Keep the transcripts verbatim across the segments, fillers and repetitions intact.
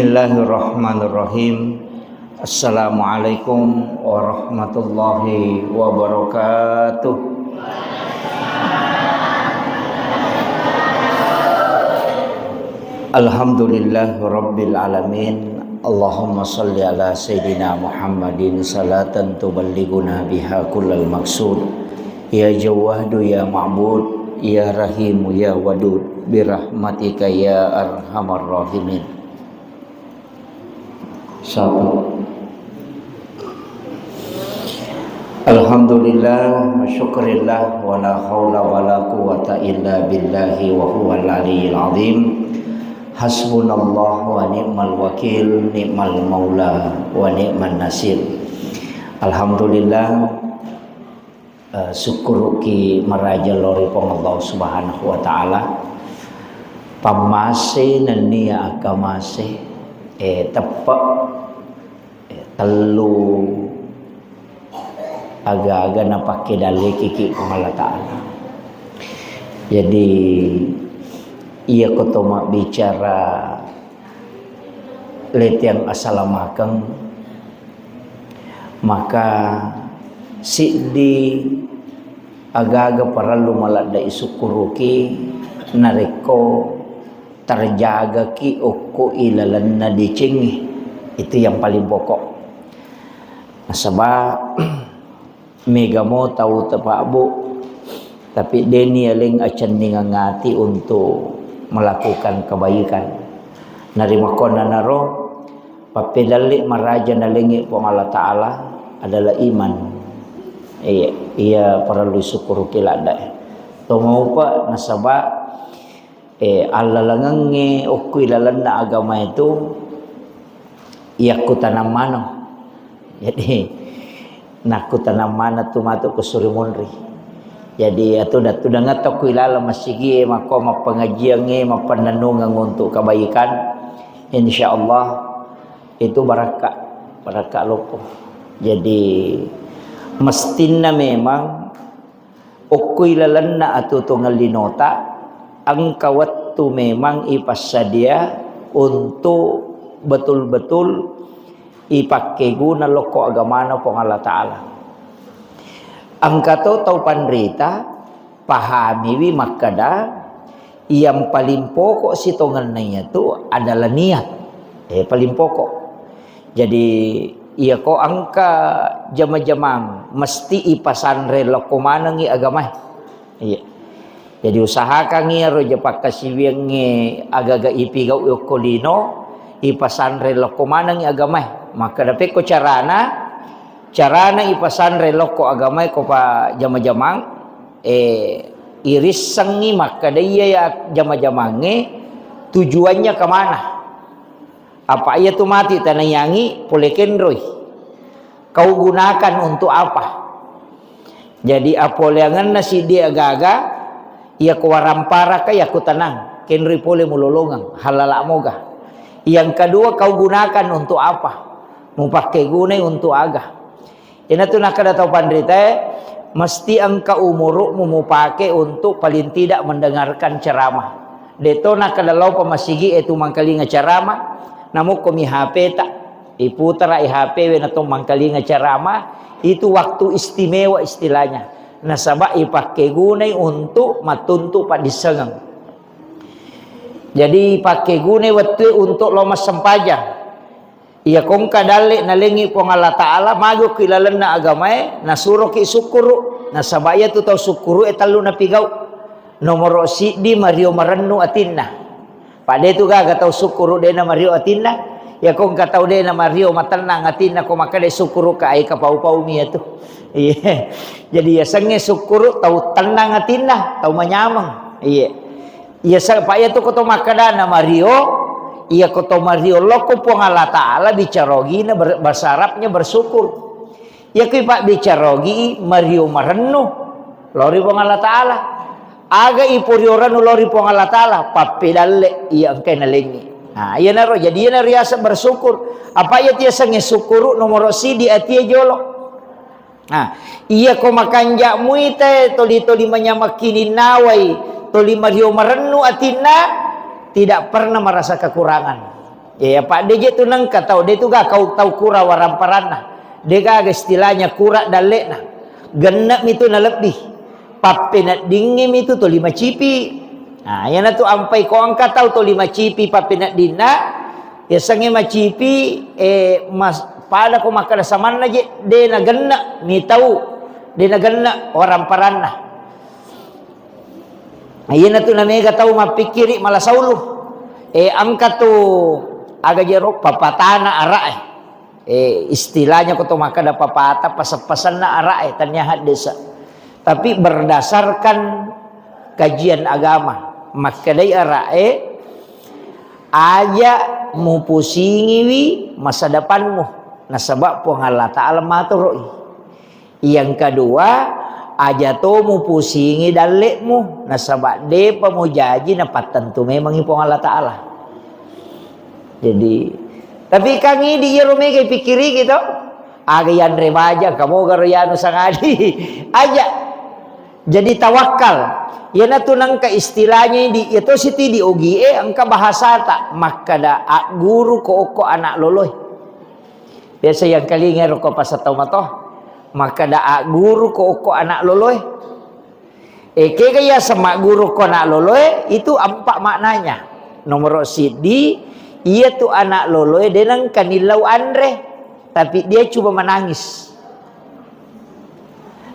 Bismillahirrahmanirrahim. Assalamualaikum warahmatullahi wabarakatuh. Alhamdulillahirabbil alamin. Allahumma shalli ala sayyidina Muhammadin salatan tuballighuna biha kullal maqsud. Ya Jawwadu ya Ma'bud, ya Rahimu ya Wadud, birahmatika ya arhamar rahimin. Sapa? Alhamdulillah, wa syukrillah, wa la haula wa la quwwata illa billahi wa huwal aliyyil azim. Hasbunallah wa ni'mal wakil, ni'mal maula wa ni'man nasir. Alhamdulillah, eh, sukkuruki maraja lao ri Puang Allah Subhanahu wa Ta'ala. Pammase nennia akkamase, eh, teppe, eh, tellu aga-aga napakke dallekiki Puang Allah Ta'ala. Jadi, iya ko to mabbicara leteang asalamakeng, maka siddi aga-aga parellu maladde isukkuruki narekko terjagaki okko ilalenna decengnge. Itu yang paling pokok. Nasaba, mega mo tau tepabbu, tapi deni aleng acenningeng ati untuk melakukan kebaikan. Narimakkuannanaro, pappedalle maraja nalengngi Puang Allah Ta'ala adalah iman. Iya, iya parellu isukkuruki ladde. Tomaupa nasaba, eh, allalengengnge okko ilalenna agama itu yakkutanang maneng. Jadi, nakkutanang maneng tu matu ko suri munri. Jadi, atuda-tudangetta ku ilaleng masigie, makko mappengajiangnge, mappennennungeng untuk kebaikan, insya Allah itu barakka, barakka loppo. Jadi, mestinna memang okko ilalenna atuo-tuongeng linota, engka wettu memang ipassadia untuk betul-betul ipakkeguna lokko agamana Puang Allah Ta'ala. Engka to tau panrita pahamiwi makkeda, yang paling pokok sitongenna iyatu adalah niat. Eh, paling pokok. Jadi, iyako engka jama-jamang, mesti ipasanre lokko manengngi agamae. Iya. Jadi, usahakangngi iyaro je pakkasiwiangnge agaga ipigau okko lino, ipasanre lokko manengngi agamae. Makkeda pekko carana, carana ipasanre lokko agamae ko pa jama-jamang, eh, irissengngi makkeda iya ya jama-jamangnge tujuannya kemana. Apa iya tu mati tanaiyangi pole kenroi. Kau gunakan untuk apa? Jadi, apoleangenna siddi agaga, iya ko waramparaka, iya ko tenang. Kenroi pole mulolongeng, halala moga. Yang kedua, kau gunakan untuk apa? Mupakke gunai untuk aga? Iyanatu nakkeda tau panritae, mesti engka umuru'mu mupake untuk paling tidak mendengarkan ceramah. De'to nakkeda laupa masigi e tu mangkalinga ceramah, namukkomi H P ta, iputara i H P we nato mangkalinga ceramah, itu waktu istimewa istilahnya. Nasaba ipakkegunai untuk mattuntu paddissengeng. Jadi ipakkegunai wettue untuk lo massempajang. Iya kongka dalle nalengngi Puang Allah Ta'ala, magi okko ilalenna agamae, nasuroki sukkuru. Nasaba iyatu tau sukkuru e tellu napigau. Nomoro siddi, mario marennu atinna. Pada itu gaga tau sukkuru de na mario atinna. Iya kongka tau de na mario matennang atinna, ko makkeda sukkuru ka ai kapau-paumi iyatu. Iya. Jadi yasengnge sukkuru tau tennang atinna, tau manyameng. Iya. Iya, sa-, pa iya tu koto makkeda na mario, iya koto mario lokko Puang Allah Ta'ala bicara ogina ber-, bahasa Arabnya bersyukur. Iya kui pabbicara ogi mario marennu lori Puang Allah Ta'ala. Aga iporio rennu lori Puang Allah Ta'ala, pappedalle iya engkai nalengngi. Nah, iyanaro, jadi iyana riaseng bersyukur. Apa iya tiasengnge sukkuru nomoro sidi atie jolo. Nah, iya ko makanja muita toli-toli manyameng kininnawai, toli mario marennu atinna, tidak pernah merasa kekurangan. Ya, apa de je tu nengka tau, de tu ga kau tau kura waramparanna. De gaga istilahnya kura dalle'na. Genne'mi tu nalebbi. Pappeneddingnge mi tu toli macipi. Nah, iyana tu ampai ko engka tau toli macipi pappeneddinna, yasengnge macipi, eh, mas-, pada ko makkeda samanna je, de nagenne mi tau, de nagenne waramparanna. Iyana tu namega tau mappikkiri mala saulu. Eh, engka tu aga jero papatana ara'e. Eh, istilahnya ko to makkeda papata, paseng-pasenna ara'e, tania haddesa. Tapi berdasarkan kajian agama, makkedai ara'e, aja mupusingiwi masa depanmu, nasaba Puang Allah Ta'ala matoroi. Yang kedua, aja to mupusingi dalle'mu, nasaba depa mujaji napattentu memangi Puang Allah Ta'ala. Jadi, tapi kan idi iyaro mega ipikkiriki to. Aga yanre baja, kamoga ro yanu sangadi. Aja. Jadi tawakkal. Iyana tu nengka istilahnya di, iya to siti di ogie, engka bahasata. Makkeda agguru ko okko anak loloe. Biasa yang kalinga ro ko pasatau mato. Makkeda agguru ko okko anak loloe. Eh, kega yaseng magguru ko anak loloe, itu empat maknanya. Nomor siddi, iya tu anak loloe de nengka nillau anre, tapi dia cuma menangis.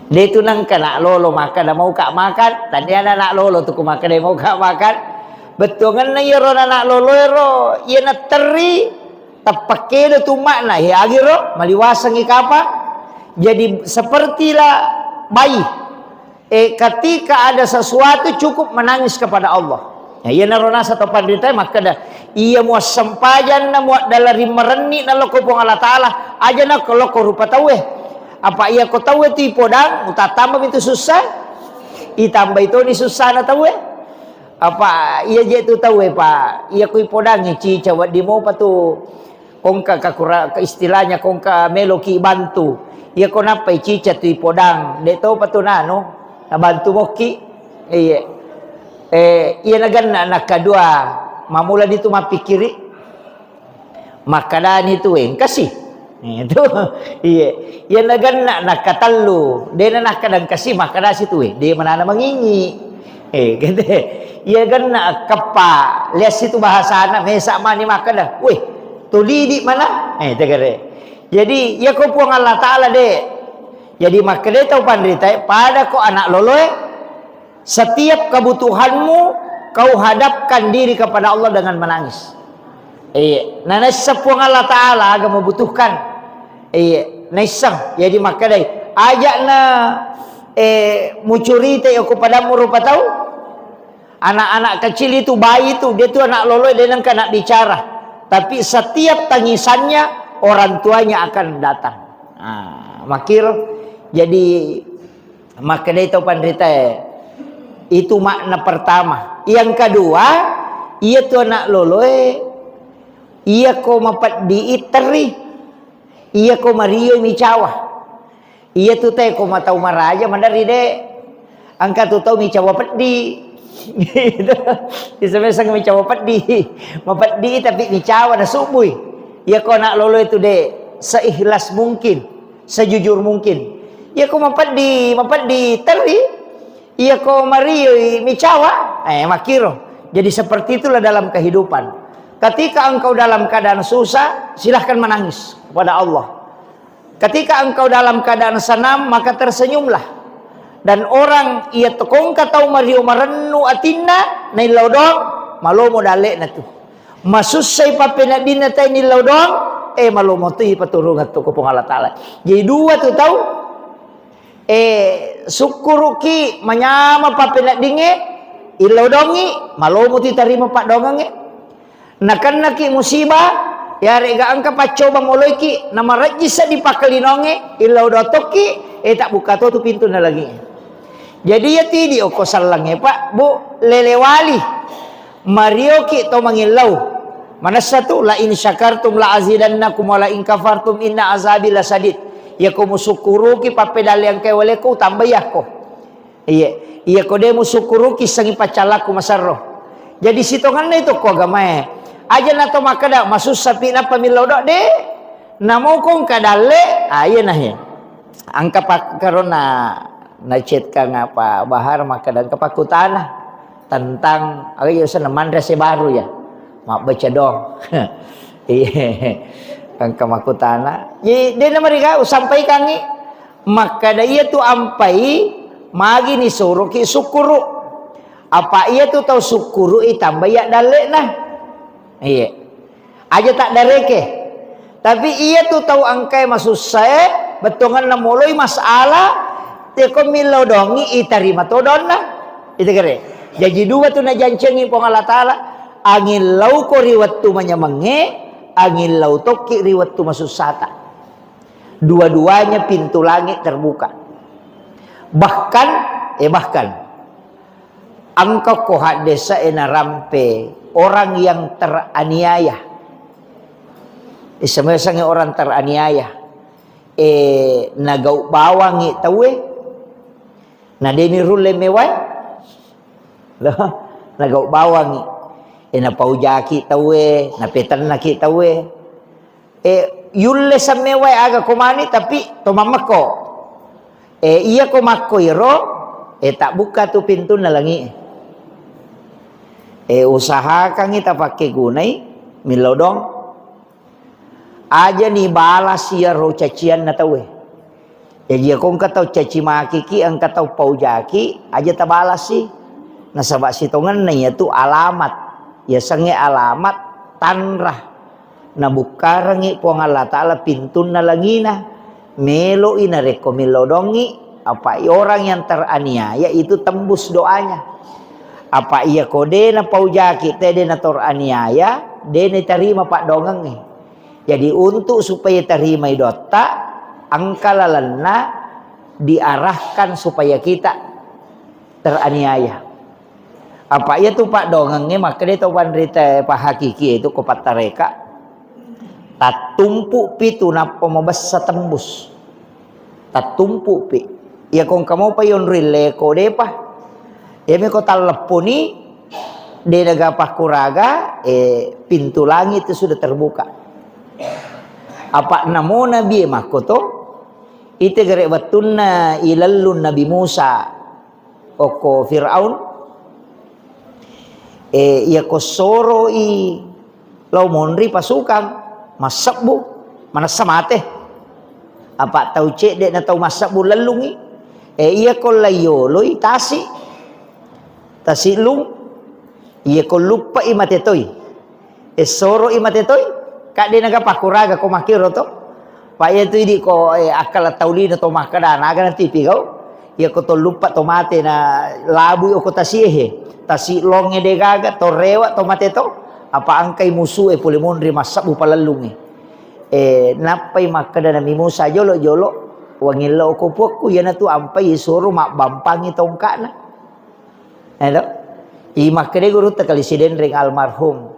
De tu nengka anak lolo makkeda mau ka makan, tania anak lolo tu ku makkeda mau ka makan. Bettuangenna iyaro anak loloe ro, iya natterri, teppakedo tu makna, he agiro, maliwasengi kapang. Jadi sepertilah bayi. Eh, ketika ada sesuatu cukup menangis kepada Allah. Ya, iyanaro nasaba to panrita makkeda, iya muassempajanna muaddala rimmarenni naloko Puang Allah Ta'ala, aja na ko loko rupa tauwe. Apa iya ko tauwe tu ipodang, utattamba mitu sussa, itambai toni sussana tauwe. Apa iya je tu tauwe, Pak, iya ko ipodangi cica wedding mopa tu Kongka kakura-, ke istilahnya kongka meloki bantu. Iya ko nappai cica tu ipodang, de topa tu nanu, nabantu mokki. Iya. Eh, iya naganna nakadua, mamula ditu mappikkiri. Makkadani tu engkasi. Itu. Iya. Iya naganna nakatellu, de na nakkada engkasi, makkadasi tu, de manana mangingi. Eh, gitu. Iya genna keppa, lias itu bahasana, mesa mani makkeda, "Weh, tolidi mana?" Eh, tegere. Jadi, iya ko Puang Allah Ta'ala de. Jadi, makkeda tau panrita, pada ko anak loloe, setiap kebutuhanmu kau hadapkan diri kepada Allah dengan menangis. Iya, na naisseng Puang Allah Ta'ala aga membutuhkan. Iya, naisseng. Jadi makkedai, aja na, eh, mucurita ko padammu rupa tau. Anak-anak kecil itu, bayi itu, dia tuh anak lolo, dia nengka nak bicara. Tapi setiap tangisannya, orang tuanya akan datang. Ah, makir. Jadi, makkedai tau panrita, eh, itu makna pertama. Yang kedua, iya tu anak loloe, iya ko mapeddi i terri, iya ko mario micawa. Iya tu te ko matau maraja maderri de. Engka tu tau micawa peddi. Gitu. Bisa mesang micawa peddi. Mapeddi tapi micawa na subui. Iya ko anak loloe tu de, seikhlas mungkin, sejujur mungkin. Iya ko mapeddi, mapeddi terri. Iya ko marioi micawa, eh, makiro. Jadi seperti itulah dalam kehidupan. Ketika engkau dalam keadaan susah, silahkan menangis kepada Allah. Ketika engkau dalam keadaan senang, maka tersenyumlah. Dan orang iya tokongka tau mario marennu atinna, naillau doang, malomo dalle'na tu. Masussai pappeneddinna tai nillau doang, eh, malomo tu ipaturungeng tu ko Puang Allah Ta'ala. Jadi dua tu tau, eh, sukkuruki manyama pappeneddingnge, illau dongi, malomo tu tarima paddoangengnge. Nakennaki musibah, yarega engka paccoba moloiki, namarejji seddi pakkalinoangnge, illau doang tokki, eh, tabbukka to tu pintunna langi'e. Jadi iya tidi okko sellengnge, Pak, Bu, lelewali. Marioki to mangillau. Manessa tu, "La in syakartum la azidannakum wa la in kafartum inna azabi lasadid." Iya ko musukkuruki pappedalleangke walekko, utambai akko. Iya, iya ko de musukkuruki sengi paccallakku masarro. Jadi sitongenna itu ko agamae. Aja na to makkeda, "Masussapi nappa millau do'," de'. Namo ko engka dalle', ah, iya nahe. Engka pakkaronna nacetkang apa Bahar makkeda engka pakkutana tentang, aga iya usenna, manre ase baru ya. Mabbaca dong. Iya. Engka makkutana. Jadi, de' namariga usampaikangi. Makkeda iya tu ampai magi ni soroki sukkuru. Apa iya tu tau sukkuru i tambai ya dalle'na. Iya. Aja taddareke. Tapi iya tu tau engkae masussae, bettuanganna moloi masalah, teko millau dongi itarima to donna. Itu kere. Jaji dua tu najancengi Puang Allah Ta'ala, angillau ko ri wettu manyamengnge, angillau tokki ri wettu masussata. Dua-duanya pintu langit terbuka. Bahkan, eh, bahkan, engka ko haddesa e narampe orang yang teraniaya. Isemesangi orang teraniaya. Eh, nagau bawangi tauwe, na deni rulle mewae. Loh, nagau bawangi. Eh, napaujaki tauwe, napetennaki tauwe. Eh, yulle semmewae aga komani, tapi to mammekko. Eh, iya ko makko iro, eh, tabbukka tu pintunna langi. Eh, usahakangi tapakkegunai millau dong. Aja ni balas iyaro cacianna tauwe. Jaji, iyako engka tau caci makiki, engka tau paujaki, aja tabalasi. Nasaba sitongenna iyatu alamat. Yasengnge alamat tanra. Nabukkarengngi Puang Allah Ta'ala pintunna langina. Meloi narekko millau dongi, apa orang yang teraniaya itu tembus doanya. Apa iyako de napaujaki, te de natoraniaya, de natarima paddongengnge. Jadi, untuk supaya tarimai doatta, engka lalenna diarahkan supaya kita teraniaya. Apa iya tu paddongengnge, makkeda to panrita pahakiki itu ko pattareka. Tattumpu pi tu nappa mabessa tembus. Tattumpu pi. Iya ko engka mopa yonroi leko depa. Iya meko tallepponi, de naga pakkuraga, eh, pintu langit itu sudah terbuka. Apa namo Nabi e makkoto, ite gare wettunna ilellung Nabi Musa okko Firaun, eh, iya ko soroi lao monri pasukang, massebbu, manessa mate. Apa tau cedde na tau massebbu lellungi. Eh, iya ko laiyoloi tasi, tasi lung, iya ko luppai mate toi. Eh, soroi mate toi, kadde naga pakkuraga ko makkiro to. Pa iya tu idi ko, eh, akkala tau lino to makkeda, naga nanti pigau. Iya ko to luppa to mate na labui oko tasi ehe. Tasi longe de gaga, to rewa to mate to. Apa angkai musu e pole monri massebbu palellungi. Eh, nappai makkeda Nabi Musa, "Jolo-jolo, wangillau ko puakku, iyanatu ampai soro mabbampangi tongka'na." Edo? I makkeda gurutta kali Sidenreng almarhum,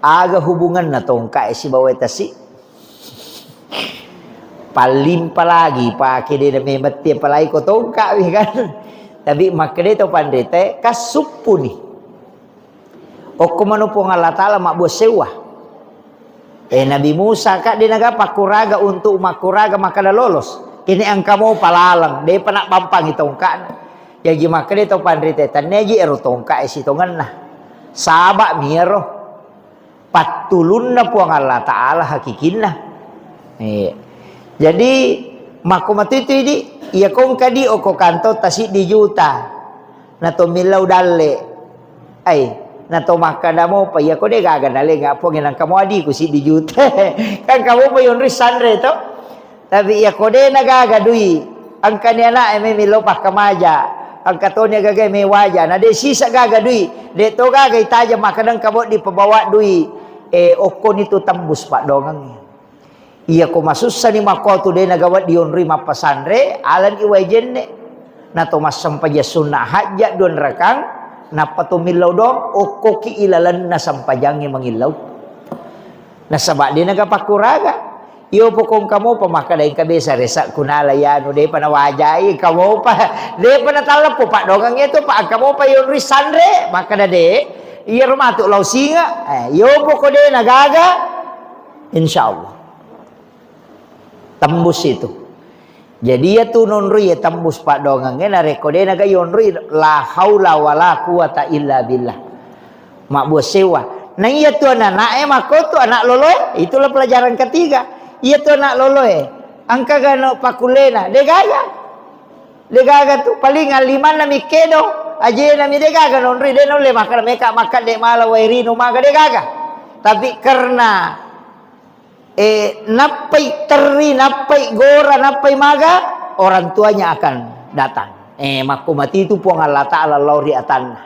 "Aga hubunganna tongka e sibawa tasi?" Pallimpa lagi pake de na memetti, apalagi ko tongka wi kan. Tapi makkeda to panrita e, "Kassuppuni. Okko manu Puang Allah Ta'ala mabbua sewwa." Eh, Nabi Musa, Kak, de naga pakkuraga untuk makkuraga makkeda lolos. Kini engka mopa laleng, depa nabbampangi tongka'na. Jaji makkeda to panrita e, "Tenniaji ero tongka e sitongenna. Saba mi ero. Pattulunna Puang Allah Ta'ala hakikinna." Iya. Jadi, makko matuitui di, iya ko engka di oko kanto tasiddi juta. Na to millau dalle. Ai, na to makkeda mopa, iya ko de gaga nalenga Puang, nangka mo adiku siddi juta. Kan kamu pa yonri sanre to. Tapi iya ko de na gaga dui, engkani anak e memillau pakkamaja, engka toni gaga me waja, na de sisa gaga dui, de to gaga itaja makkeda engka boddi pabawa dui, eh, okkoni tu tembus paddongengnge. Iya ko masussani makkuatu de naga wedding dionroi mappasanre, alani wae jenne. Na to massempajang sunna hajja dua rakang, nappa to millau doang, okkoki ilalenna sempajangnge mangillau. Nasaba de naga pakkuraga. Iyo pokong kamopa makkeda engka besa resa kunala yanu depa nawajai kamopa. Depa natalleppo paddongengnge to pa engka mopa yonroi sanre, makkeda de. Iyaro matu lao singa, eh, yopo ko de na gaga, insya Allah. Tembus itu. Jadi, iya tu nonroi ya tembus paddoangengnge, narekko de na gaga yonroi, la haula wala quwata illa billah. Mabbua sewa. Na iya tu anak-anak e makko tu anak lolo e, itulah pelajaran ketiga. Iya tu anak lolo e, engka gano pakullena, de gaga. De gaga tu, paling allimanna mi kedo, ajena mi de gaga nonroi, de naulle makkeda meka makkeda de mala wae rino maga de gaga. Tapi karena, eh, nappai terri, nappai gora, nappai maga, orang tuanya akan datang. Eh, makko mati tu Puang Allah Ta'ala lao ri atanna.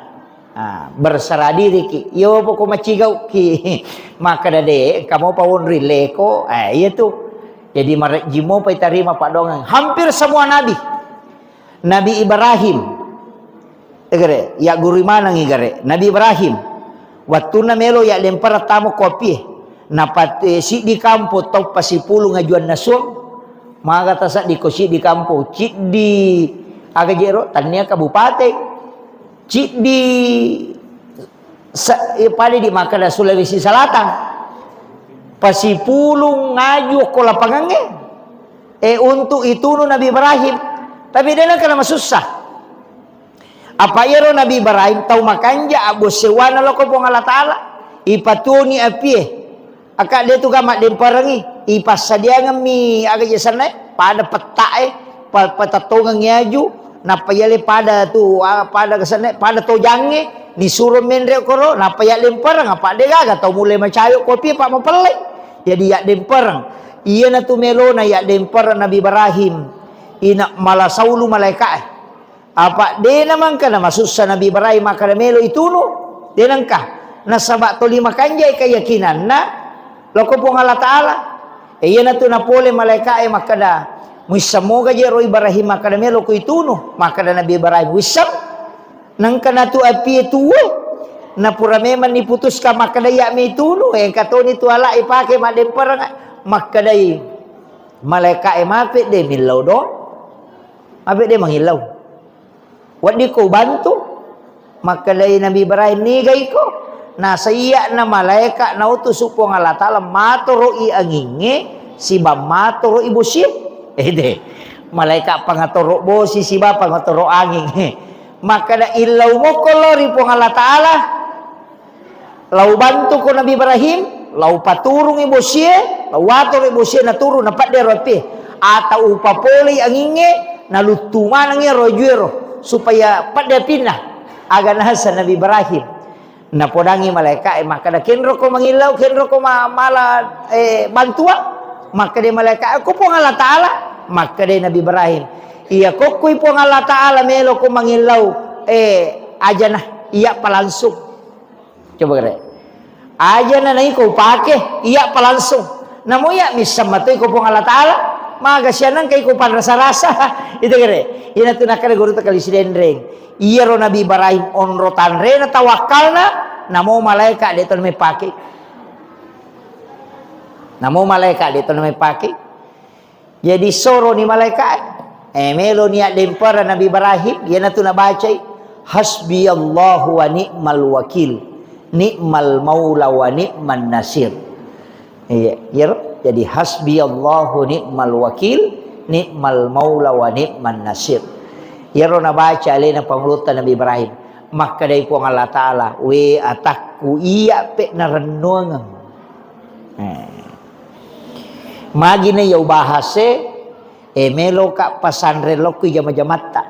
Ah, berserah diri ki. Yo poko macigau ki. Makkeda de, kamu pa wonri leko. Eh, iya tu. Jadi marejjimo pa itarima paddoangeng. Hampir semua nabi. Nabi Ibrahim. Egere, ya guru maneng igere. Nabi Ibrahim. Wattunna melo ya lempara tamo kopie. Napate siddi kampo tau pasipulung ajuanna suang. Maga tasaddi ko siddi kampo. Ciddi aga jero, tania kabupaten. Ciddi sa-, eh, pada di makkeda Sulawesi Selatan. Pasipulung ngaju ko lapangangnge. Eh, untuk itunu Nabi Ibrahim. Tapi de nengka namasussa. Apa iyaro Nabi Ibrahim tau makanja abbo sewana loko Puang Allah Ta'ala. Ipatuoni apie. Aka de tu ga maddemperengngi, ipassadiangemmi aga je sennae, pada petta'e, pa-, patettongengngi aju, nappa yale pada tu, a, pada ga sennae, pada tojangnge, nisuro menre koro, nappa yaddempereng, apa de gaga tau mulle macayo kopi, apa mapelle. Jadi yaddempereng. Iyana tu melona yaddempereng Nabi Ibrahim, ina mala saulu malaeka'e. Apa de namangka namasussa Nabi Ibrahim makkeda melo itunu? De nengka. Nasaba toli makanjai keyakinanna loko Puang Allah Ta'ala. E, iyanatu napole malaeka'e makkeda, "Muissammoga je ro Ibrahim makkeda melo ko itunu?" Makkeda Nabi Ibrahim, "Wissam." Nengka natu apie tuwe. Napura memang niputuskan makkeda iya mi itunu, engka toni tu ala ipake maddempereng. Makkedai malaeka'e, "Mapedde millau do? Mapedde mangillau?" Weddikko ubantu? Makkedai Nabi Ibrahim, "Nigaiko?" Nasaiya na malaeka nautusu Puang Allah Ta'ala, matoro'i angingnge siba matoro'i bosie. Ede. Malaeka pangatoro bosi siba pangatoro anging. Makkeda, "Illau mokko lao ri Puang Allah Ta'ala." Lau bantuko Nabi Ibrahim, lau paturungi bosie, lau watoroi bosie naturung, napadde ro api. Atau upapolei angingnge, naluttu manengi ro ajuero, supaya padde apinna. Aga nasa Nabi Ibrahim. Napodangi malaeka e, makkeda, "Kenroko mangillau, kenroko ma-, mala, eh, bantuang?" Makkeda malaeka, "Ko Puang Allah Ta'ala." Makkeda Nabi Ibrahim, "Iya kokkui Puang Allah Ta'ala meloko mangillau, eh, ajana, iya pa langsung." Coba kere. Aja na naiko upake, iya pa langsung. Namo iya misseng matoi ko Puang Allah Ta'ala, maga sianang kai ko panrasa-rasa. Itu kere. Ina tu nakkeda guru tekali sidenreng. Iyaro Nabi Ibrahim onro tanrena tawakkalna, namo malaeka de to namepake. Namo malaeka de to namepake. Jadi soroni malaeka'e. Eh, meloni addempara Nabi Ibrahim, iyanatu nabacai, "Hasbiyallahu wa ni'mal wakil, ni'mal maula wa ni'man nasir." Iya, iyaro. Jadi, "Hasbiyallahu ni'mal wakil, ni'mal maula wa ni'man nasir." Iyaro nabaca alena pangulutta Nabi Ibrahim. Makkedai Puang Allah Ta'ala, "We atakku, iya pe narennuangeng." Eh. Magi na iya ubahase, eh, meloka pasanre lokku jama-jamatta.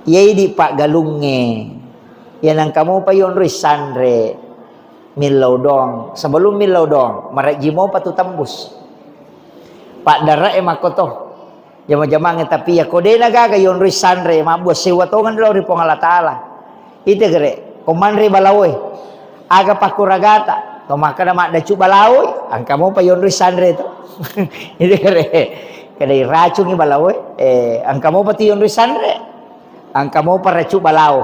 Iya idi paggalungnge. Iya nangka mopa yonroi sanre millau dong. Sebelum millau dong, marejji mopa tu tembus. Paddare e makkoto. Jama-jamangnge, tapi iya ko de nagaga yonroi sanre, mabbua sewa tongeng lao ri Puang Allah Ta'ala. Ite gere, ko manre balaoe. Aga pakkuragata? To makkeda maddacu balaoi, engka mopa yonroi sanre to. Ite gere, kedai racungi balaoe, eh, engka mopa tu yonroi sanre. Engka mopa racu balao.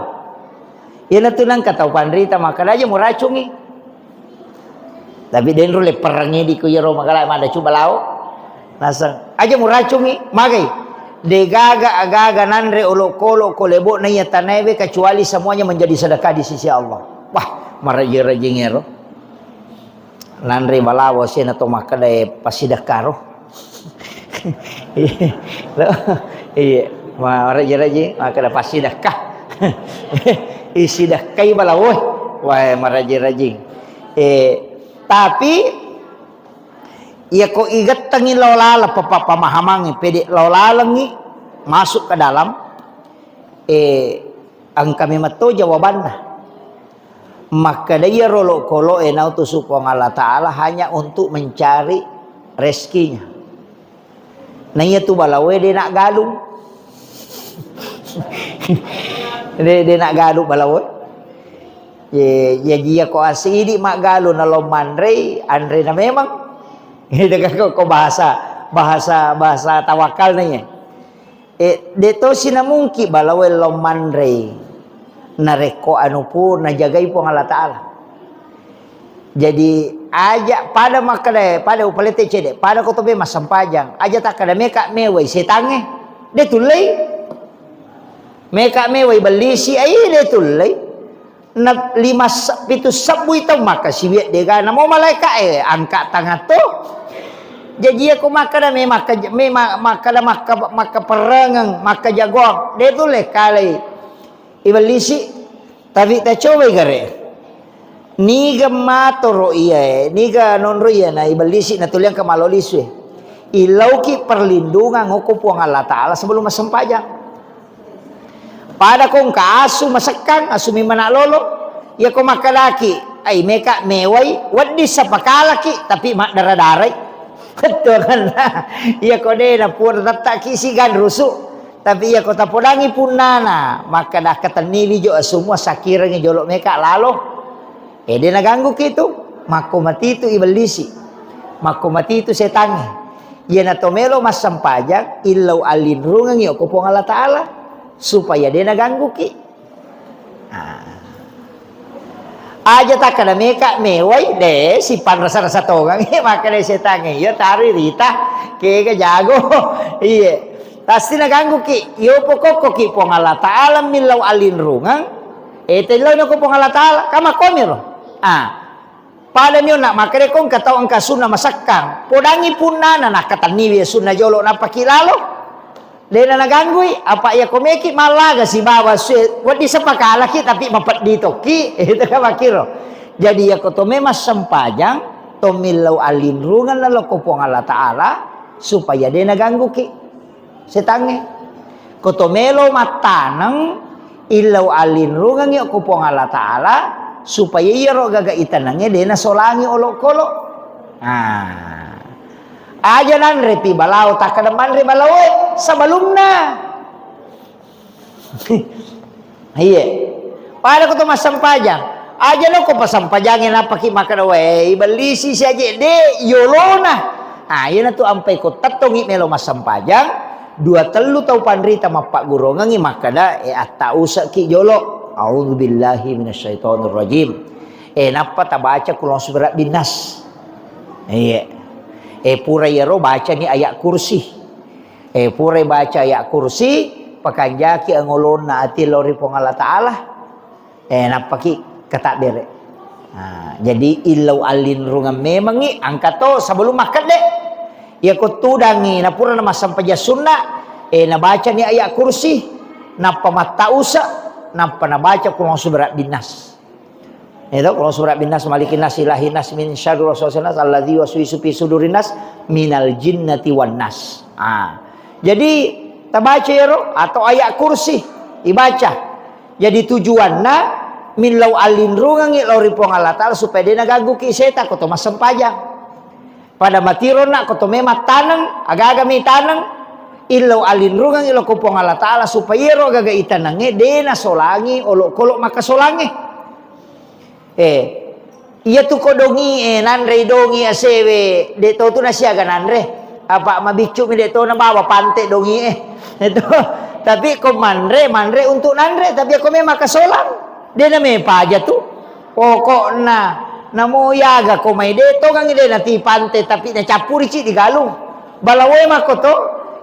Iyanatu nengka tau panrita makkeda aja muracungi. Tapi denro lepperengngi di ku iyaro magala maddacu balao. Naseng, aja muracungi, magai. Degaga agaga nanre olokolo ko lebo'na iya tanaewe kecuali semuanya menjadi sedekah di sisi Allah. Wah, maraji-rajing ero. Nanre balawo sena to makkeda, eh, pasidekka ro. Iya, maraji-rajing makkeda pasidekka. Isidekkai balawo. Wah, maraji-rajing. Eh, tapi iya ko igettengi lao laleng papa-, pemahamangi, pede lao lalengi masuk ke dalam, eh, engka memang to jawabanna. Makkeda iyaro olokolo e nautusu Puang Allah Ta'ala hanya untuk mencari rezekinya. Na iya tu balawoe de naggalung. De, de naggalung balawoe. Ye, ya jia ko asidi maggalung nalo manrei, anrena memang. Itu kan ko, ko bahasa, bahasa, bahasa tawakal na iya. Eh, de tosi namungki balawe lao manrei. Narekko anu pun najagai Puang Allah Ta'ala. Jadi, aja pada makkeda, pada upalete cede, pada ko tobe massempajang. Aja takkeda meka mewai setangnge. De tullei. Meka mewai bellisi, ai de tullei. Na lima se-, pitu sebbui tau makkasiwiang dega namo malaeka e angka tangatto. Jaji iya ko makkeda me makka-, me ma-, makkeda makka-, makkaperrengeng, makkajagoang, de tulle kalai ibellisi, tapi tacobai gare. Niga matoro iyae, niga nonro iya na ibellisi natuliang ke malo lisue. Ilauki perlindungan okko Puang Allah Ta'ala sebelum massempajang. Pada ko engka asu masekkang, asu mi mana lolo, iya ko makkedaki, ai meka mewai, wedding sapakalaki, tapi maddara-darai. Betul kan? Iya ko de na pura tettaki sigan rusu, tapi iya ko tapodangi punnana, makkeda katenniwi jo asumua sakirengi jolo meka lalo. Eh, de nagangguki tu, makko matitu ibellisi, makko matitu setangnge. Iyana to melo massempajang, illau allinrungengi okko Puang Allah Ta'ala, supaya de nagangguki. Ah. Aja takkeda meka mewai, de sipanrasa-rasa tongang, makkeda setangnge, iya tari rita, kega jago. Iye. Pasti nagangguki, yo pokokkoki Puang Allah Ta'ala millau allinrungeng, eh, tellau nako Puang Allah Ta'ala, kamakkomiro. Ah. Pada mionna makkeda ko engka tau engka sunna masekkang, podangi punnana nakkatenniwi sunna jolo nappaki lalo. Dena naganggui, apa iya ko meki mallaga sibawa sue, wedding sepakalaki tapi mapeddi tokki, itu kan makkiro. Jadi iya ko to memang sempajang, to millau allinrungeng nalokko Puang Allah Ta'ala, supaya de nagangguki. Setangnge. Ko to melo mattaneng, illau allinrungengngi okko Puang Allah Ta'ala, supaya iyaro gaga itenengnge de nasolangi olokolo. Ah. Aja nanre pi balao, takkeda manre balaoe sebelumna. Iye. Pada ko to massempajang. Aja lo ko passempajangnge nappaki makkeda, "Wae, ibellisi siaje de yolona." Ah, iyanatu ampai ko tettongi melo massempajang, dua tellu tau panrita mappaggurongengngi makkeda, "E, atta useki jolo." A'udzubillahi minasyaitonirrajim. E, nappa tabaca Qul a'udzu birabbin nas. Iye. E, pura iyaro bacani ayat kursi. Eh, purai baca ayat kursi, pakanjaki angolonna ati lao ri Puang Allah Ta'ala. Eh, nappaki katabbere. Nah, jadi illau allinrungeng memangngi, angka to sebelum makkedde. Iya ko tudangi, napura namassempajang sunna, eh, nabacani ayat kursi, nappa mattausa, nappa nabaca Qul a'udzu birabbin nas. Itu kalau surah bin nas, malikin nas, ilahin nas, min syarri waswasil nas, alladzi waswisu fi sudurin nas, minal jinnati wan nas. Ah. Jadi tabaca ero atau ayat kursi dibaca. Jadi tujuanna millau allinrungengngi lao ri Puang Allah Ta'ala supaya de nagangguki setan ko to massempajang. Pada matironna ko to memang taneng, agaga mi taneng, illau allinrungengngi lao ko Puang Allah Ta'ala supaya ero agaga itanengnge de nasolangi olokolo makkasolangnge. Eh, iya tu ko dongi e, nanrei dongi asewe, de to tu nasiaga nanre. Apa mabiccu mi de to nabawa pante dongi e. Itu. Tapi ko manre, manre untuk nanre, tapi ko memang kasolang. De na me paja tu. Pokokna, namo yaga ko mai de tongangngi de nati pante, tapi nacappurici di galung. Balawoe makko to,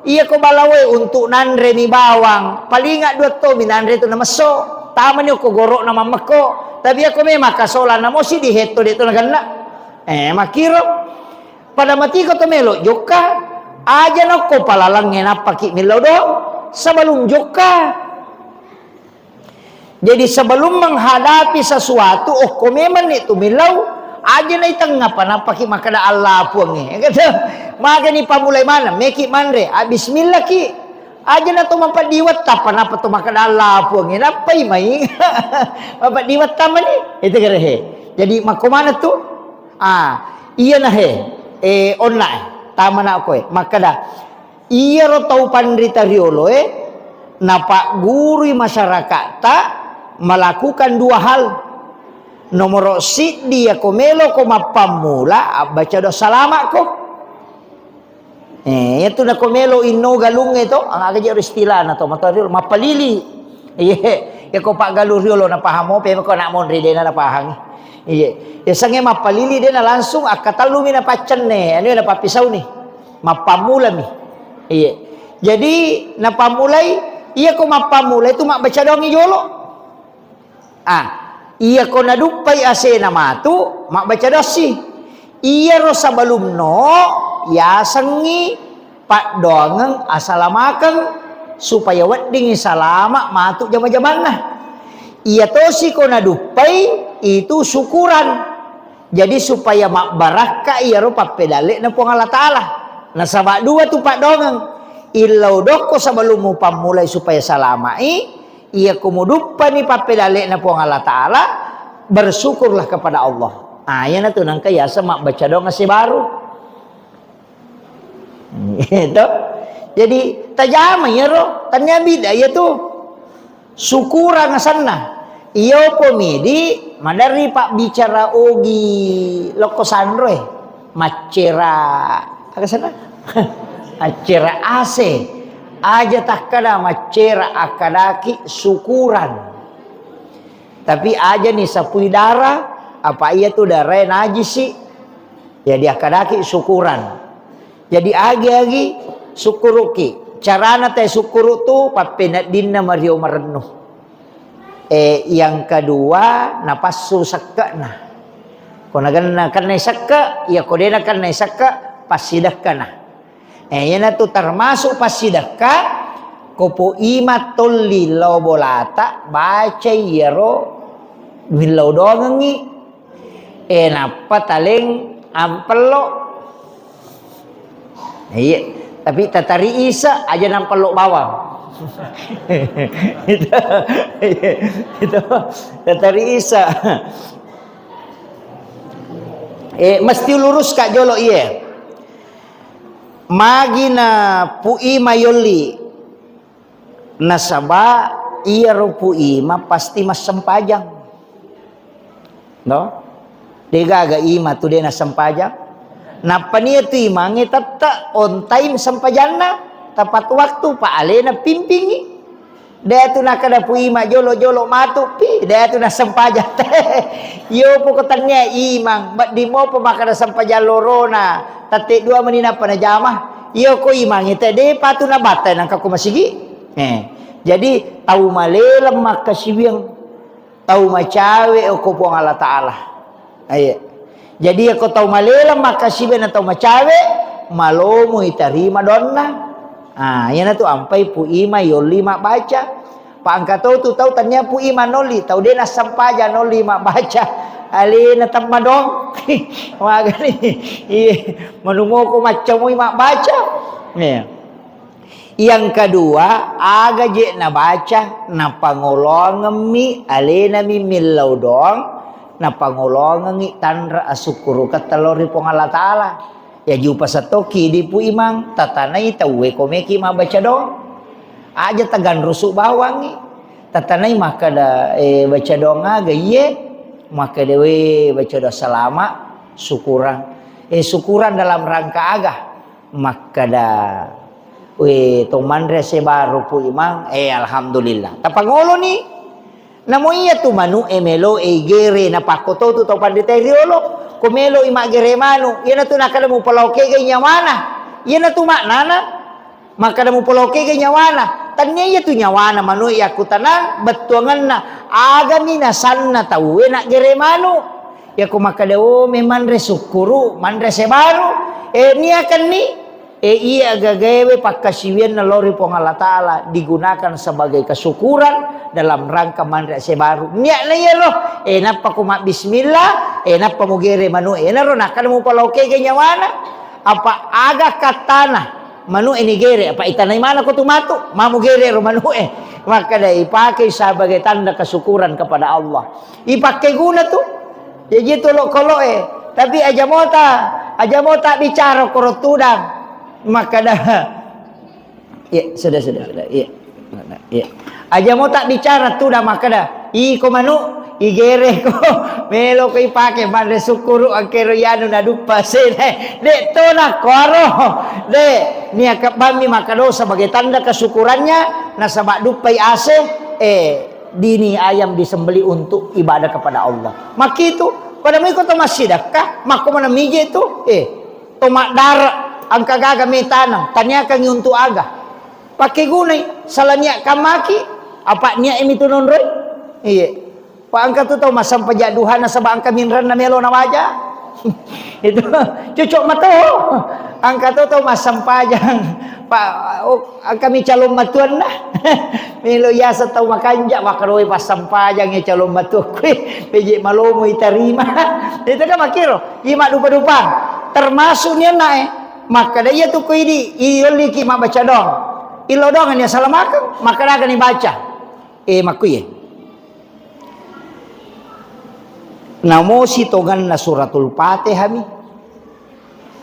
iya ko balawoe untuk nanre mi bawang, palinga dua to mi nanre tu namesso. Tamani okko goro'na mammekko, tapi akko memang kasolanna mosi dihetto de' to nagenna. Eh, makkiro. Pada matiko to melo jokka, aja nokko palalangnge nappaki millau doang sebelum jokka. Jadi sebelum menghadapi sesuatu, okko memang ni tu millau, aja naitengngapa nappaki makkeda Allah puangnge. Gitu. Magani pammulai maneng, meki manre, ah, bismillah ki. Aja na to mapeddi wetta, apa napa to makkeda Allah puangnge, nappai mai. Mapeddi wetta mani, itu kere he. Jadi makko mana tu? Ah, iya na he. Eh, onna eh. Tamana koe. Makkeda, iyaro tau panrita rioloe, napaggurui masyarakatta melakukan dua hal. Nomoro siddi, yako melo ko mappammula, abbaca doa salama ko. Eh, iyatu nako melo inno galungnge to, aga je istilahna to, matoa riolo, mappalili. Iye, yako paggalung riolo napahamo, pe ko nak monri dena napahang. Iye, yasengnge mappalili dena langsung akkatallumi napaccenne, anu napappisauni. Mappammulami. Iye. Jadi napammulai, iyako mappammulai tu mabbaca doangngi jolo. Ah, iyako naduppai asena matu, mabbaca doassi. Iyaro sebelumno yasengngi paddoangeng asalamakeng supaya weddingngi salama matu jama-jamanna. Iya tosi ko naduppai itu syukuran. Jadi supaya mabbarakka iyaro pappedalle'na Puang Allah Ta'ala. Nasaba dua tu paddoangeng. Illau dokko sebelum mupammulai supaya salama'i, iyako muduppani pappedalle'na Puang Allah Ta'ala, bersyukurlah kepada Allah. Ah, iyanatu nangka yaseng mabbaca doang ase baru. Gitu. Jadi, tajama iyaro, tania bidda iyatu. Syukurang asenna. Iyo pomidi maderri pabbicara ogi lokko sanroe. Maccera, aga senna? Maccera ase. Aja takkada maccera, akkadaki syukuran. Tapi aja ni sapui dara, apa iyatu darae najisi. Jadi akkadaki syukuran. Jadi agi-agi sukkuruki. Carana te sukkuru tu pappeneddinna mario marennu. Eh, yang kedua, napassu sekke'na. Ko nagenna kennai sekke', iya ko dena kennai sekke', passidekkana. Eh, iyanatu termasuk passidekka, ko po ima tolli lao bolata, bacai iyaro millau doangengngi. Eh, nappa taleng ampello. Iya, tapi tatari isa aja nampello bawang. Itu, itu, tatari isa. Eh, mesti lurus ka jolo iye. Magi na Pu Ima yolli. Nasaba iyaro Pu Ima pasti massempajang. No? Degaga Ima tu de nassempajang. Nappa nia tu imangnge tette on time sempajanna, tepat waktu, pa alena pimpingi. De tu nakada Pu Ima jolo-jolo matu, pi, de tu nassempajang. Iyo poko tania imang, bedding mopa makkada sempajang lorona, tette dua meni nappa najama. Iyo ko imangnge te de patu nabattai nangka ko masigi. Eh, jadi tau maleleng makkasiwiang, tau macawe okko Puang Allah Ta'ala. Iya. Jadi yako tau maleleng makkasiwiang na tau macawe, malomo itarima doanna. Ah, iyanatu ampai Pu Ima yolli mabbaca. Pa engka to tu tau tania Pu Ima nolli, tau de nassempajang nolli mabbaca. Alena temma dong. Magani. Iya, manumoko maccamui mabbaca. Iya. Yang kedua, aga je nabaca, napangoloangemmi, alenami millau doang, napangoloangengngi tanra asukkuruketta lao ri Puang Allah Ta'ala. Ya jupa settoki di Pu Imang, tatanai tauwe ko meki mabbaca doang. Aja taganrusu bawangngi. Tatanai makkada, eh, baca doang aga iye, makkada we baca doang salama, syukuran. Eh, syukuran dalam rangka aga? Makkada, "We, to manre ase baru Pu Imang?" Eh, alhamdulillah. Tapangoloni. Namo iya tu manu e melo e igere napakko to tu tau panrita riolo. Ko melo i maggere manu, iyana tu nakada mupaloke gai nyawana. Iyana tu maknana. Makkada mupaloke gai nyawana. Tania iya tu nyawana manu iya kutanang bettuangenna agami nasanna tauwe naggere manu. Iya ko makkeda, "Oh, memanre sukkuru, manre sebaru." Eh, niakanni, eh, iya gagaewe pakkasiwianna lao ri Puang Allah Ta'ala digunakan sebagai kesyukuran dalam rangka manre sebaru. Niakna iyaro, eh, nappa ko mabbismillah, eh, nappa mugere manu, eh, naro nakkeda mupalaokege nyawana. Apa aga kattana? Manu e nigere, apa itanai mana ko tu matu? Mamu gere ro manu e. Makkeda ipake sebagai tanda kesyukuran kepada Allah. Ipake guna tu. Jaji tu lo kolo e. Tapi aja mota, aja mota bicara koro tudang. Makkeda, iya, sudah, sudah, sudah. Iya. Iya. Aja mota bicara tudang makkeda, iko manu, igereko, meloko ipake manre sukkuru, angkero yanu naduppa sede. De' to nakkuaro. De', niakka bammi makkadosa sebagai tanda kesyukurannya, nasaba duppai ase, eh, dini ayam disembelih untuk ibadah kepada Allah. Makkitu, pada mui ko to massidakka, makko mana mije tu, eh, to maddara, angka gaga metanang, taniakangi untuk aga. Pake gunai, sala niat kamaki, apa niat emi tu nonroi? Iya. Pa engka tu tau massempajang duha nasaba engka minrenna melo nawaja. Itu cocok mato. Engka tu tau massempajang. Pa, oh, engka mi calon matuanna. Melo yasa tau makanja, makkaroi passempajang ya calon matua kui. Peje malomo itarima. Itu kan makiro. Ima dupa-dupang. Termasuk nianna e. Makkeda iya tu ko idi, iyolliki mabbaca doang. Illo doang ni salamakeng, makkeda aga ni baca. Eh, makkuye. Namo sitongenna suratul Fatihah mi.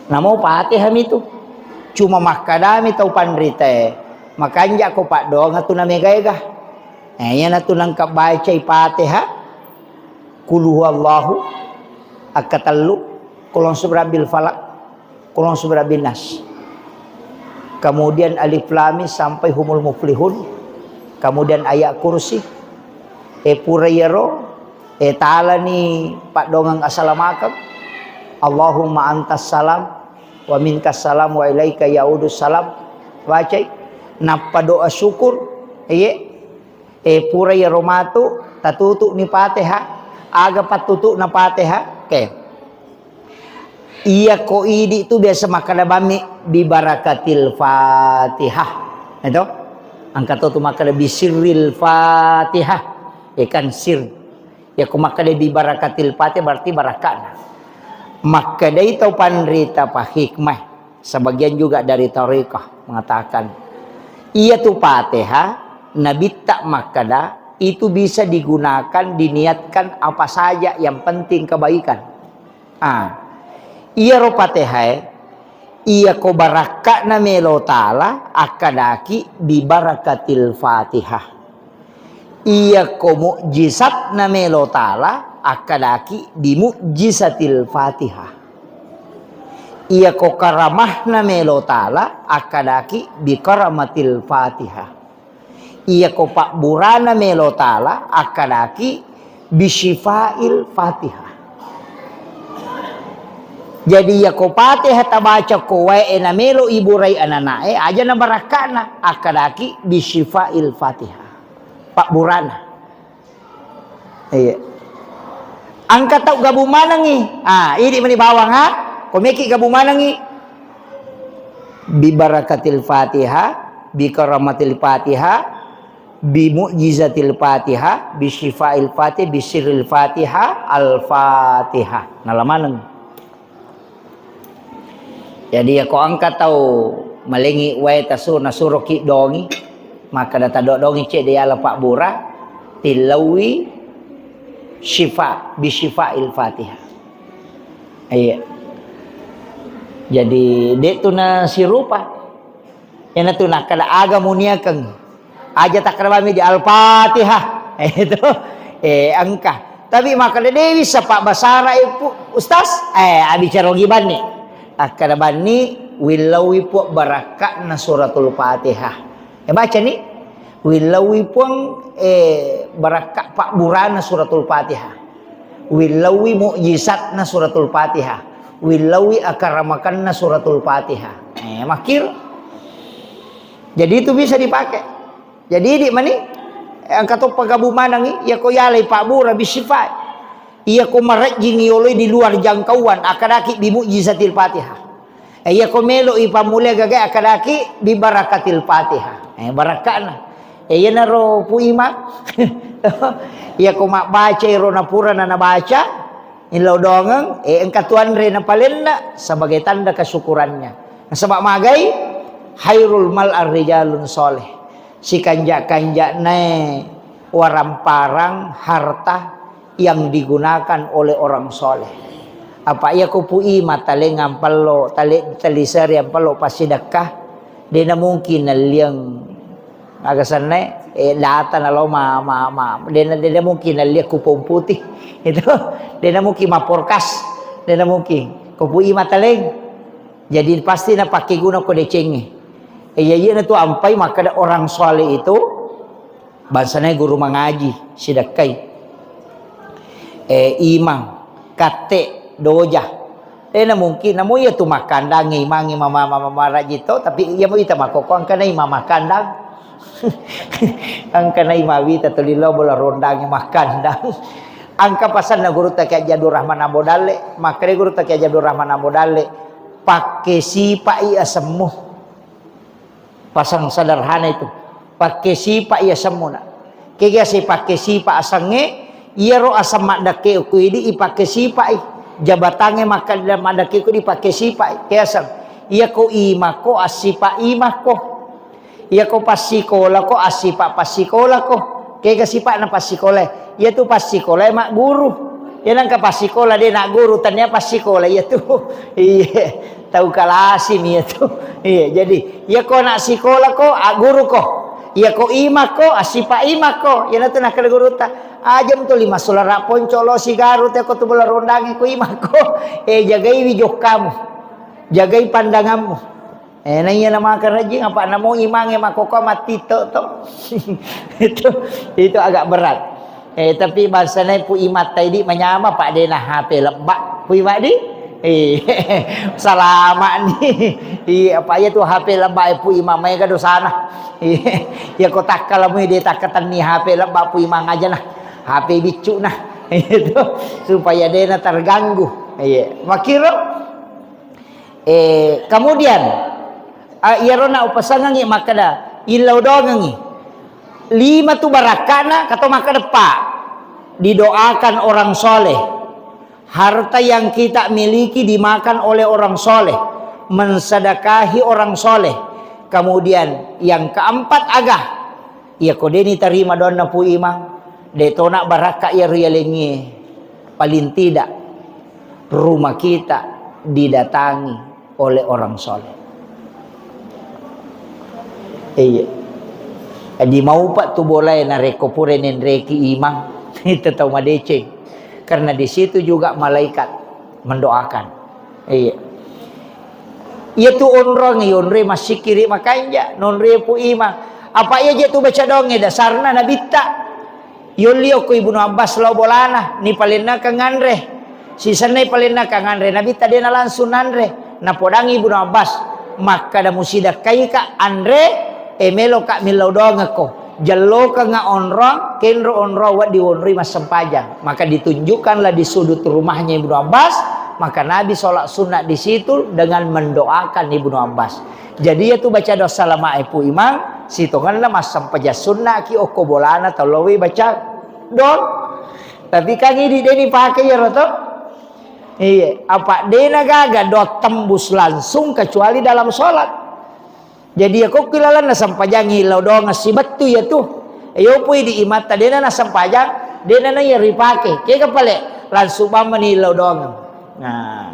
Namo Fatihah mi tu. Cuma makkadami tau panritae, makanja ko paddoang tu namega-ega. Eh, iyana tu nangka bacai Fatihah, Qul huwallahu, akkatellu, Qul a'udzu birabbil falaq, Qul a'udzu birabbin nas. Kemudian Alif Lam Mim sampai Humul Muflihun. Kemudian ayat kursi. Eh, pura iyaro, eh, talani paddoangeng asalamakeng. Allahumma antas salam wa minkas salam wa ilaika yaudus salam. Bacai. Nappa doa syukur. Iye. Eh, pura iyaro matu, tatutu'ni Fatihah. Aga pattutu'na Fatihah? Oke. Iya ko idi tu biasa makkeda bammi, "Bi barakatil Fatihah." Itu? Engka to tu makkeda, "Bi sirril Fatihah." Ya kan sir. Ya ko makkeda, "Bi barakatil Fatihah," berarti barakana. Makkedai tau panrita pa hikmah. Sebagian juga dari tarekat mengatakan, iya tu Fatihah, Nabitta makkeda, itu bisa digunakan, diniatkan apa saja, yang penting kebaikan. Ah, iyaro Fatihae, iya ko barakka'na melo Taala, akkadaki bi barakatil Fatihah. Iya ko mukjizatna melo Taala, akkadaki bi mukjizatil Fatihah. Iya ko karamahna melo Taala, akkadaki bi karamatil Fatihah. Iya ko pabburana melo Taala, akkadaki bi syifail Fatihah. Jadi iya ko Fatihah tabaca ko wae na melo iburai anana'e, aja na barakka'na, akkadaki bi syifail Fatihah. Pabburana. Iya. Engka tau gabung manengngi. Ah, idi meni bawang, ha? Ko meki gabung manengngi. Bi barakatil Fatihah, bi karamatil Fatihah, bi mukjizatil Fatihah, bi syifail Fatihah, bi sirril Fatihah, Al-Fatihah. Nala maneng. Jadi, iya ko engka tau malengi wae tasu-, nasuroki dongi, makkeda taddo dongi cedde yala pabbura, tillaui syifa, bi syifail Fatihah. Iya. Jadi, de tu nasirupa. Iyanatu nakkeda aga muniakeng. Aja takkeda bami di Al-Fatihah. Itu. Eh, engka. Tapi makkeda dewi sapa basara ipu, Ustaz? Eh, abicara gibanni. Akkeda banni, willaui Puang barakka'na suratul Fatihah. Eh, baca ni. Willaui Puang, eh, barakka pabburana suratul Fatihah. Willaui mukjizatna suratul Fatihah. Willaui akaramakanna suratul Fatihah. Eh, makkiro. Jadi itu bisa dipakai. Jadi idi mani, engka to pagabu manengi, iya ko yalai pabbura bisifai. Iya ko marejjingi yoloi di luar jangkauan, akkadaki bi mu'jizatil Fatihah. Eh, iya ko melo i pammulai gaga akkadaki bi barakatil Fatihah. Eh, barakkana. Eh, iyanaro Pu Imang. Iya ko mabbaca iro napura na nabaca, illau doangeng, eh, engka tuanre napalenna sebagai tanda kesyukurannya. Nasaba magai, khairul mal ar-rijalun soleh. Sikanja-kanjanae waramparang harta yang digunakan oleh orang soleh. Apa iya ko Pu Imang taleng ampallo, tale-, taliseri ampallo passidekka, dena mungkin nalliang aga senna, eh, data nalo ma, ma, ma, dena, dena mungkin nalliang kupon putih. Itu, dena mungkin maporkas, dena mungkin. Ko Pu Imang taleng. Jadi pasti napakkeguna ko decengnge. Eh, iya, iya tu ampai makkeda orang soleh itu bangsana guru mangaji, sidekkai. Eh, imang, katte, doja. Eh, na mungkin, namo iya tu makkandang, imang, imang, mama, mama, maraji to, tapi iya mo ita makkoko, engkana imang makkandang. Engkana imang wita tuli lo bola rondang makkandang. Engka pasanna guru ta Kiai Haji Abdul Rahman Ambo Dalle, makkeda guru ta Kiai Haji Abdul Rahman Ambo Dalle, pakke sipai asemmu. Pasang sederhana itu. Pakke sipa iya semmuna. Kega si pakke sipa asengnge, iyaro aseng maddekke ku idi ipakke sipai. Jabatangnge makkeda maddekke ku idi pakke sipai. Ke aseng. Iya ko imako assipa imako. Iya ko passikola ko assipa passikola ko. Kega sipa'na passikola. Iya tu passikola magguru. Iya nangka passikola de na guru tania passikola iya tu. Iya. Tau kalasi mi iya tu. Iya, jadi, iya ko anak sikola ko, a, guru ko. Iya ko imak ko, a, sipa imak ko. Iya natu nakkeda gurutta. Aja mtu lima sulara ponco lo sigaru te ko tu bola rondangi ko imak ko. Eh, jagai wi jokkamu. Jagai pandanganmu. Eh, na iya na makan rajing apa namo imange makoko matito to. Itu, itu agak berat. Eh, tapi bangsana Pu Imang tai di manyama, Pak, de na H P lebba, Pu Imang di. Eh, salama ni. Iya, apa iya tu H P lebba, eh, Pu Imang, maega dosana. Iya, iya ko takkalamu de takkatenni H P lebba, Pu Imang aja nah. H P biccu nah. Itu supaya de na terganggu. Iya, makiro. Eh, kemudian, ah, iyaro na upasangengi makkeda, illau doangengi. Lima tu barakkana, kato makkeda, Pak, didoakan orang soleh. Harta yang kita miliki dimakan oleh orang soleh. Mensedekahi orang soleh. Kemudian, yang keempat, aga. Iya ko deni tarima doanna Pu Imang, de tona barakka iya riyalengie. Paling tidak, rumah kita didatangi oleh orang soleh. Iya. Jadi maupa tu bolae narekko pura nenreki imang, itu tau madeceng. Karena di situ juga malaikat mendoakan. Iya. Iya tu onrong, iya onroi massikiri makanja, nonroi Pu Imang. Apa iya je tu baca doangnge dasarna nabitta. Yolli okko Ibnu Abbas lao bolana, nipalennakang anre. Sisenna ipalennakang anre, nabitta dena langsung nanre. Napodangi Ibnu Abbas, makkada musidakkaika anre, e meloka millau doangekko. Jellokengnga onrong, kenro onrong wedding wonroi massempajang. Maka ditunjukkanlah di sudut rumahnya Ibnu Abbas, maka Nabi sholat sunnah di situ dengan mendoakan Ibnu Abbas. Jadi iya tu baca doa salama e Pu Imang, sitongenna massempajang sunnah ki okko bolana tau lowwi baca doa. Tapi kan idi deni pake iyaro to. Iya, apa dena gaga doa tembus langsung kecuali dalam sholat. Jadi, iya kokki lalenna sempajangngi lao doangeng sibettu iya tu. Iyo pui di imatta dena nassempajang, dena na iya ripake. Kega pale langsung bammani lao doangeng. Nah,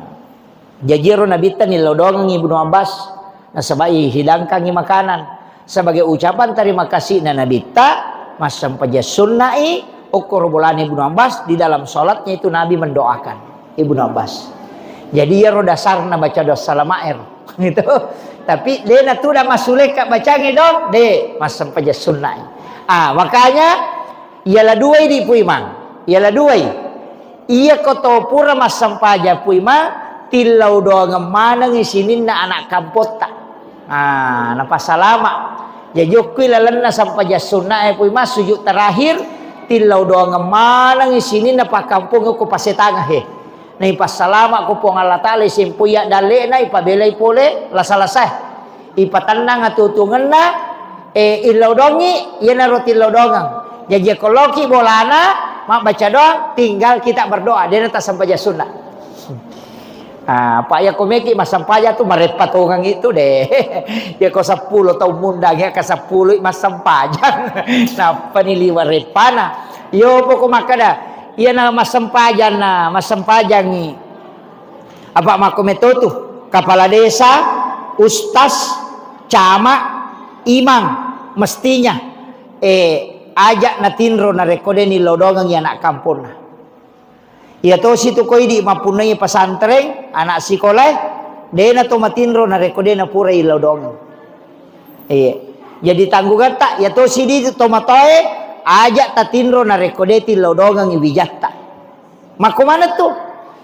jaji ero nabitta ni lao doangeng Ibnu Abbas, nasaba i hidangkangi makanan. Sebagai ucapan terima kasihna nabitta, massempajang sunnai, okkoro bolana Ibnu Abbas, di dalam sholatnya itu Nabi mendoakan. Ibnu Abbas. Jadi iyaro dasarna baca doa salama ero. Gitu. Tapi de natuda massulekka bacangnge dong, de massempajang sunnai. Ah, makanya iala duai di Pu Imang. Iala duai. Iya ko to pura massempajang Pu Imang, tillau doangeng manengi sininna anak kampotta. Ah, napasalama. Jaji, okko ilalenna sempajang sunnae, Puimang, sujud terakhir, tillau doangeng manengngi sininna pakkampong ko pasetangeng he. Naipassalama ko Puang Allah Ta'ala, isempoi addalle'na, ipabelai pole lasa-lasae. Ipatennang atuo-tuongenna, eh, illau doangngi, iyanaro tillau doangeng. Jaji, ko loki bolana, mabbaca doang, tinggal kita berdoa, de'na tassempajang sunna. Ah, apa iya ko meki massempajang tu mareppa tongeng itu deh. Iya ko seppulo taung mundang, iya ka seppulo massempajang. Nappani liwa reppana. Iyo poko makkeda, iyana massempajanna, massempajangngi. Apa makko metotu, kepala desa, ustaz, camat, imam, mestinya, eh, aja natinro narekko de nillau doangengngi anak kamponna. Iya tosi tu ko idi mappunnai pesantren, anak sikolae, dena to matinro narekko dena pura illau doangeng. Iya. Jadi tanggungetta, iya tosi di to matoae, aja tatinro narekko de tillau doangengngi wijatta. Makko maneng tu,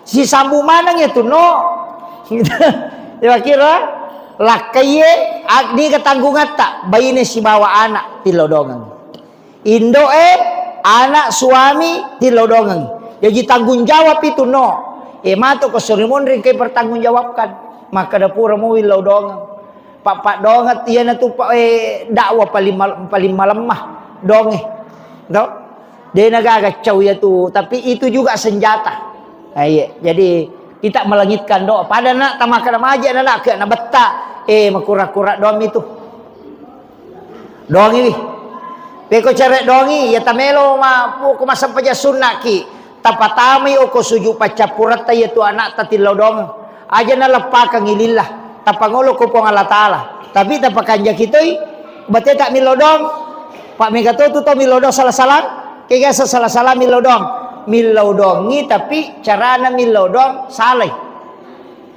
sisambu maneng iya tu no. Iya kira, lakkaiye, ag-, niga tanggungetta, baine sibawa anak tillau doangeng. Indo'e, anak, suami, tillau doangeng. Jaji tanggung jawab itu no. E, mato ko sori monri engkai pertanggungjawabkan. Makkeda pura mo willau doangeng. Pappaddoangeng iyana tu pa-, eh, dakwah paling mal-, paling malemma doangnge. To? Dena gaga cau iya tu, tapi itu juga senjata. Nah, iya. Jadi kita melangitkan doa. Pada nak tamakana maja na nak ke na betta. Eh, makura-kura doang itu. Doangiwi. Peko cere doangi, iya tamelo ma-, pu-, ko massempajang sunnaki. Tapatamai oko sujud paccappuretta iya tu anakta tillau doangeng. Aja naleppakengngi lillah. Tapangolo ko Puang Allah Ta'ala. Tapi tapakanjaki toi, bate tak millau doang. Pak mega to tu tau millau doang salah-salah. Kega salah-salah millau doang. Millau doangi tapi carana millau doang salai.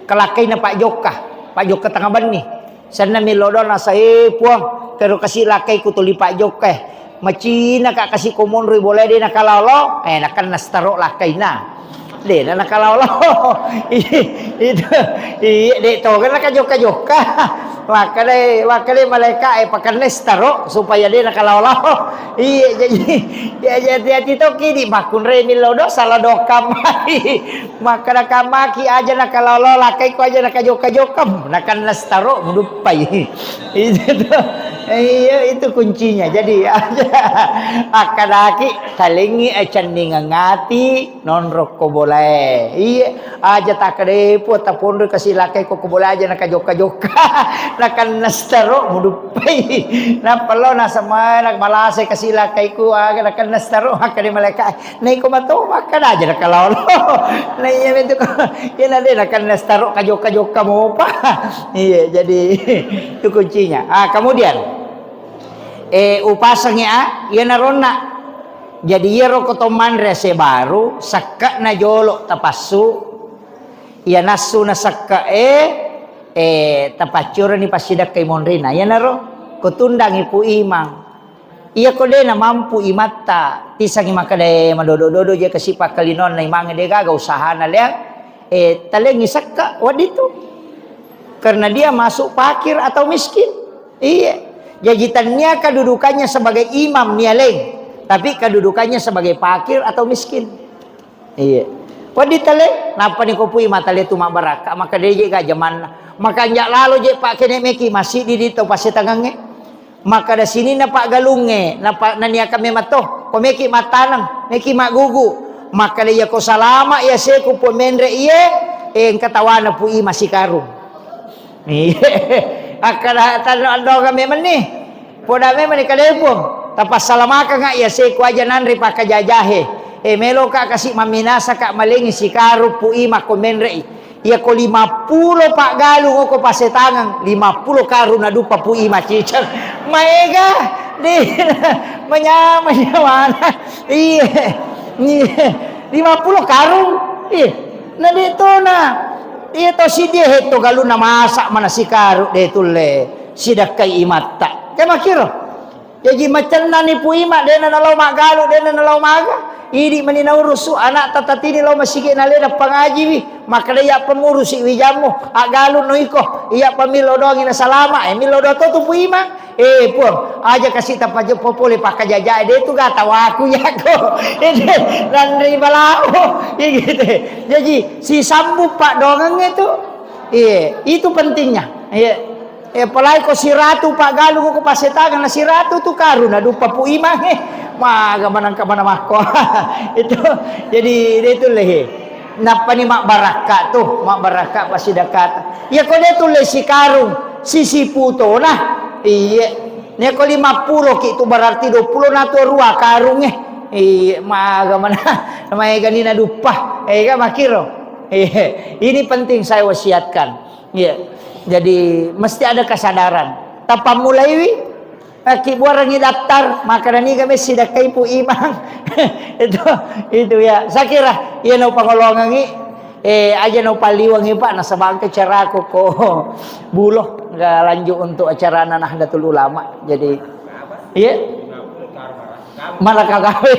Kelakkaina Pak Jokka. Pak Jokka tengah benni. Senna millau doang nasa, "Eh, Puang, kero kasi lakkai ku tuli Pak Jokka, eh. Macina ka kasi ko monroi bola de nakalolo." Eh, nakenna setaro lakkaina. De na nakalolo. Itu, iya, de to kan naka jokka-jokka. Makkeda, makkeda malaika, eh, pakenna setaro supaya de nakalolo. Iya, jadi, ya, jadi hati-hati to kidi makkunrai millau doang salah doang kamari. Makkeda kamaki aja nakalolo, lakkai ko aja nakajokka-jokka, nakenna setaro muduppai. Itu tuh. Iya, itu kuncinya. Jadi aja akkadaki talengi acenningeng ati nonrokko bolae. Iya, aja takkeda pu taponro kasi lakkai ko, ko bola aja nakajokka-jokka. Nakenna setaro muduppai. Nappa lo nasama malase kasi lakkai ku aga nakenna setaro makkeda malaika. Naiko mato makkeda aja nakalolo. Na iya metu ko. Iya na de nakenna setaro kajokka-jokka mopa. Iya, jadi itu kuncinya. Ah, kemudian, eh, upasengngi a, iya naronna. Jadi iyaro ko to manre ase baru, sekke'na jolo tapassu. Iya nassu na sekke'e, eh, tapaccurani passidekkai monrina. Iyanaro ko tundangi Pu Imang. Iya ko de namampu imatta, tisangi makkeda, eh, madodo-dodo je kasi pakkalinoanna imangnge de gaga usahana lea, eh, talengi sekka, wedding tu. Karena dia masuk fakir atau miskin. Iya. Jadi tania kedudukannya sebagai imam nia leng, tapi kedudukannya sebagai fakir atau miskin. Iya. Wedding tale, nappani ko Pu Imang tale tu mabbarakka, maka de je ga jamanna. Maka anja lalo je pakkene meki masih di, di to pasetangangnge. Makkeda sininna paggalungnge, napa-, naniakang memang to, ko meki mattaneng, meki maggugu. Makkeda iya ko salama iya seku po menre iye, eh, engka tawana Pu Imang sikarung. Iya. Akkeda tanno andoga memang ni. Poda memang ni kadepung. Tapassalamakengnga iya seku aja nanre pakajajahe. Eh, meloka kasi maminasaka malengi sikarung Pu Imang ko menre i. Iya ko lima pulo paggalung oko pasetangeng, lima pulo karung nadupa Pu Imang ciceng. Maega, de, manyamang nyawana. Iya, iya. Lima pulo karung. Iya. Na de tona. Iya to sidie hetto galunna masa mana sikarung de tulle sidakkai imatta. Ke makiro. Jaji macennani Pu Imang, dena nalao maggalu, dena nalao maga. Idi mani naurusu anak tatatini lao masigi nalena pangajiwi, makkeda iya pengurusi wijammu, aggalung no iko, iya pamillo doangi na salama, eh, millo doang to tu Pu Imang. Eh, Puang, aja kasi tapajeppo pole pakkajajae, de tu gata waku yako. Ede, nanrei balao. Iya gitu. Jaji, sisambung paddoangengnge tu. Iya, itu pentingnya. Iya. Eh, apalagi ko siratu paggalung ko pasetangan na siratu tu karung na duppa Pu Imang, eh. Maga manang ka mana makko. Itu jadi de tu lehe. Nappani mabbarakka tu, mabbarakka pasidakata. Iya ko de tu le sikarung, sisi putona. Iya. Ne ko lima pulo ki tu berarti dua pulo na tu rua karung, eh. Iya, maga mana. Maegani na duppa. Eh, ga makiro. Iya. Ini penting saya wasiatkan. Iya. Jadi mesti ada kesadaran. Tapammulaiwi, eh, ki buarangi daftar, makkeda niga messi dakkai Pu Imang. Itu, itu ya. Saya kira iya no pangolongangi, eh, aja no paliwangi Pak, nasaba engka caraku ko bulo ga lanjut untuk acarana Nahdlatul Ulama. Jadi iya. Mana kagawe.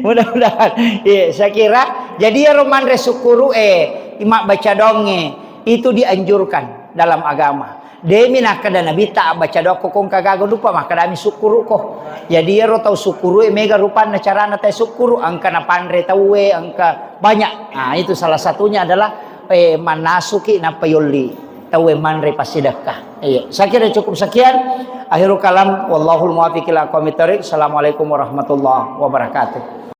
Mudah-mudahan. Iya, saya kira jadi ero manre sukkuru, eh, mabbaca donge itu dianjurkan dalam agama. Demi nakkeda Nabitta abbaca doang ko engka gaga duppa, makkedami sukkuruko. Jadi ero tau sukkuru e mega rupanna carana tae sukkuru, engka napanre tauwe, engka banyak. Nah, itu salah satunya adalah, eh, mannasuki nappa yolli tauwe manre passidekka. Iya, saya kira cukup sekian. Akhirul kalam, wallahul muwaffiq ila aqwamit thariq. Assalamualaikum warahmatullahi wabarakatuh.